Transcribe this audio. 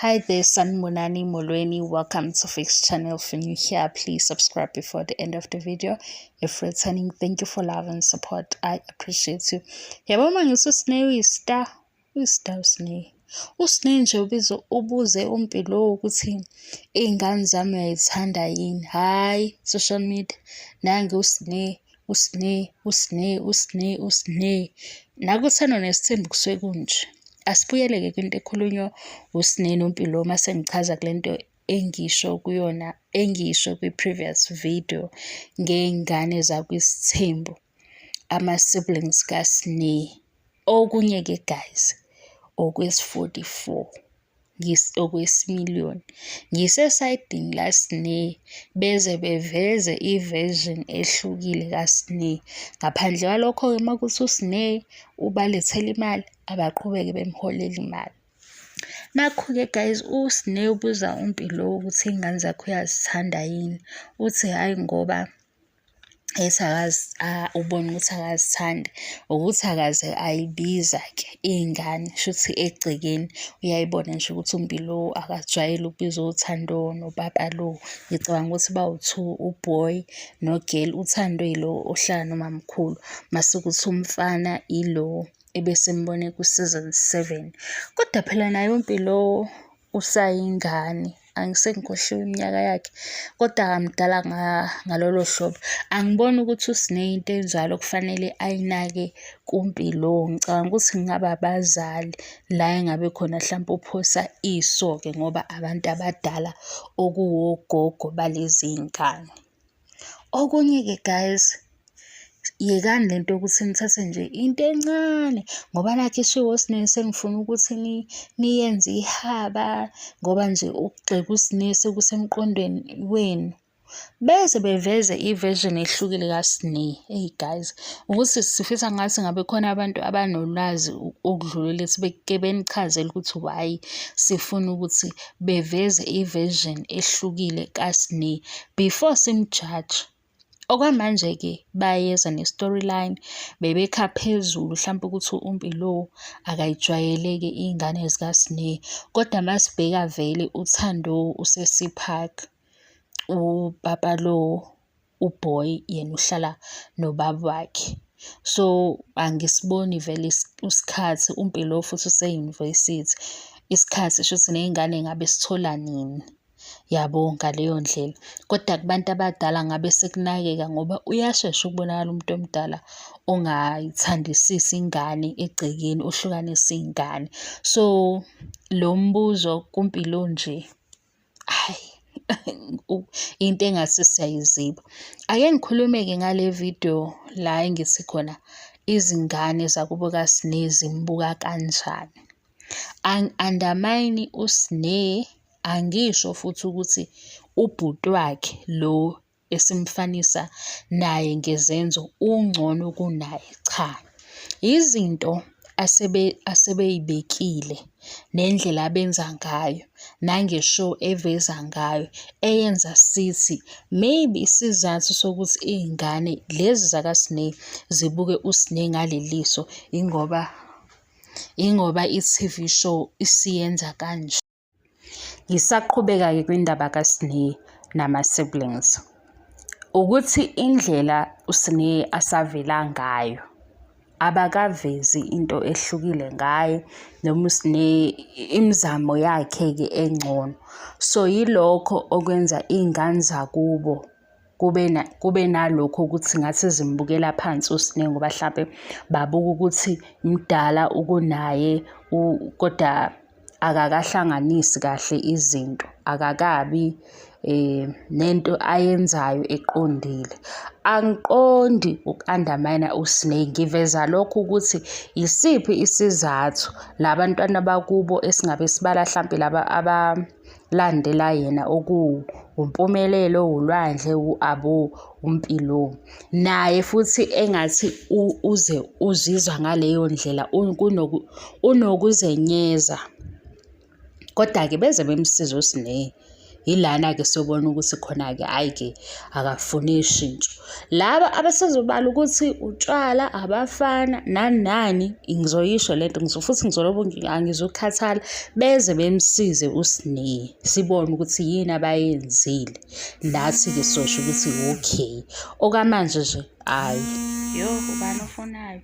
Hi there, Sanibonani Molweni. Welcome to Fix Channel. If you're new here, please subscribe before the end of the video. If returning, thank you for love and support. I appreciate you. Yabo uma ngithi uSne uyi-star, uyi-star uSne. USne nje ubizo ubuze uMpilo ukuthi iy'ngane zami uyayithanda yini? Hhayi, social media. Nange uSne, uSne, uSne, uSne, uSne. Nakuthando nesithembu kusuke kunje. Asibuyele-ke kwinto ekhulunywa uSne noMpilo uma sengichaza kule nto engisho kuyona engisho kwi-previous video ngey'ngane zakwisithembu, ama-siblings kaSne. Okunye-ke guys, okwesi-44 okwesimiliyoni. Ngisesayidini laSne beze beveze i-version ehlukile kaSne. Ngaphandle kwalokho-ke uma kuthi uSne ubalethela imali, abaqhubeke bemholele imali. Nakhu-ke guys, uSne ubuza uMpilo ukuthi iy'ngane zakhe uyazithanda yini. Uthi hhayi ngoba ethi ubona ukuthi akazithandi, ukuthi akaze ayibiza-ke iy'ngane shuthi egcekeni uyayibona nje ukuthi uMpilo akajwayele ukubiza oThando nopapa lo. Ngicabanga ukuthi bawu-two, u-boy no-girl. UThando yilo ohlala nomamkhulu, mase kuthi umfana ilo ebesimbone ku-season 7. Kodwa phela naye uMpilo usayingane, angisengikhohliwe iminyaka yakhe, kodwa akamdala ngalolo hlobo. Angiboni ukuthi uSne into enjalo kufanele ayinake kuMpilo. Ngicabanga ukuthi kungaba abazali la engabe khona hlampe uphosa iso-ke ngoba abantu abadala okuwogogo balezi y'ngane. Okunye-ke guys, yekani le nto yokuthi nithathe nje into encane ngoba nakhu ishiwo uSne senifuna ukuthi niyenze ihaba ngoba nje ukugxeka uSne sekusemqondweni wenu. Beze beveze i-version ehlukile kaSne. Eyi guys, ukuthi sifisa ngathi ngabe khona abantu abanolwazi okudlulele beke benichazele ukuthi why sifuna ukuthi beveze i-version ehlukile kaSne before simjaje. Okwamanje-ke bayeza ne-storyline bebekha phezulu hlampe ukuthi uMpilo akayijwayele-ke iy'ngane zikaSne. Kodwa masibheka vele uThando use-Sea Park, upapa lo u-boy yena uhlala nobaba wakhe. So angisiboni vele isikhathi uMpilo futhi use-university, isikhathi shuthi ney'ngane ngabe sithola nini? Yabo ngaleyo ndlela. Kodwa kubantu abadala ngabe sekunakeka ngoba uyashesha ukubonakala umuntu omdala ongayithandisisi ingane egcekeni, ohlukanisa iy'ngane. So lo mbuzo kuMpilo nje, hhayi into engathi siyayiziba. Ake ngikhulume-ke ngale video la engithi khona izingane zakubo kaSne zimbuka kanjani. Angi-undermine uSne, angisho futhi ukuthi ubhuti wakhe lo esimfanisa naye ngezenzo ungcono kunaye, cha. Izinto asebey'bekile nendlela abenza ngayo nange-show eveza ngayo eyenza sithi maybe isizathu sokuthi iy'ngane lezi zakaSne zibuke uSne ngaleliso ingoba ingoba i-T_V show isiyenza kanje. Ngisaqhubeka-ke kwindaba kaSne nama-siblings, ukuthi indlela uSne asavela ngayo abakavezi into ehlukile ngaye noma uSne imizamo yakhe-ke engcono. So yilokho okwenza iy'ngane zakubo kube kube nalokho ukuthi ngathi zimbukela phansi uSne ngoba hlampe babuka ukuthi mdala ukunaye kodwa akakahlanganisi kahle izinto, akakabi nento ayenzayo eqondile. Angiqondi uku-undermine uSne, ngiveza lokho ukuthi yisiphi isizathu la bantwana bakubo esingabe sibala hlampe laba landela yena okuwuMpumelelo, uLwandle, u-Abo, uMpilo. Naye futhi engathi uze uzizwa ngaleyo ndlela unokuzenyeza. Kodwa-ke beze bemsiza uSne. Yilana-ke siyobona ukuthi khona-ke hhayi-ke akafuni ishintsho. Laba abasezobala ukuthi utshwala, abafana, nani nani, ngizoyisho lento futhi ngizolobu angizukukhathala beze bemsize uSne sibone ukuthi yini abayenzile. Nathi-ke sosho ukuthi okay. Okwamanje nje hhayi. Yo, ubani ofonayo?